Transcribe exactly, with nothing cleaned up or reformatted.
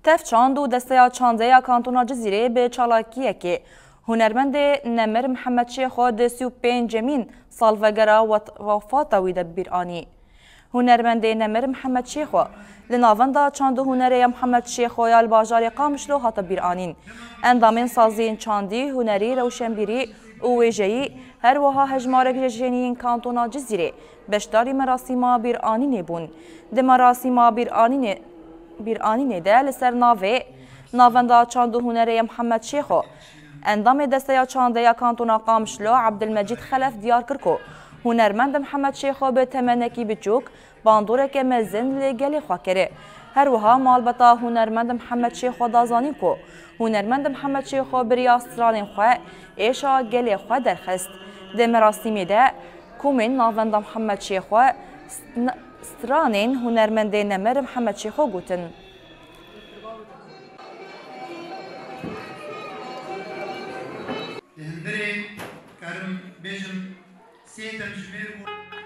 Tev çand û Desteya Çandê ya Kantona Cizîrê bi çalakiyekê hunermendê Nemir Mihemed Şêxo di sî û pêncemîn salvegera wet-, wefata wî de bi bîr anî. Hunermendê Nemir Mihemed Şêxo li Navenda Çand û Hunerê ya Mihemed Şêxo ya li bajarê Qamişlo hate bîranîn. Endamên saziyên çandî, hunerî, rewşenbîrî û wêjeyî, her wiha hejmarek ji jeniyên Kantona Cizîrê beşdarî merasîma bîranînê bûn. Di merasîma bîranînê, bîranînê de li ser navê Navenda Çand û Hunerê ya Mihemed Şêxo, endamê Desteya Çandê ya Kantona Qamişlo Ebdilmecîd Xelef diyar kir ku hunermend Mihemed Şêxo bi temenekî biçûk bandoreke mezin li gelê xwe kir. Her wiha malbata hunermend Mihemed Şêxo da zanîn ku hunermend Mihemed Şêxo bi riya stranên xwe êşa gelê xwe derxist. Di merasîmê de komên Navenda Mihemed Şêxo stn-, stranên hunermendê Nemir Mihemed Şêxo gotin. Li hundirê, karim bêjim, sê demjimêr bû.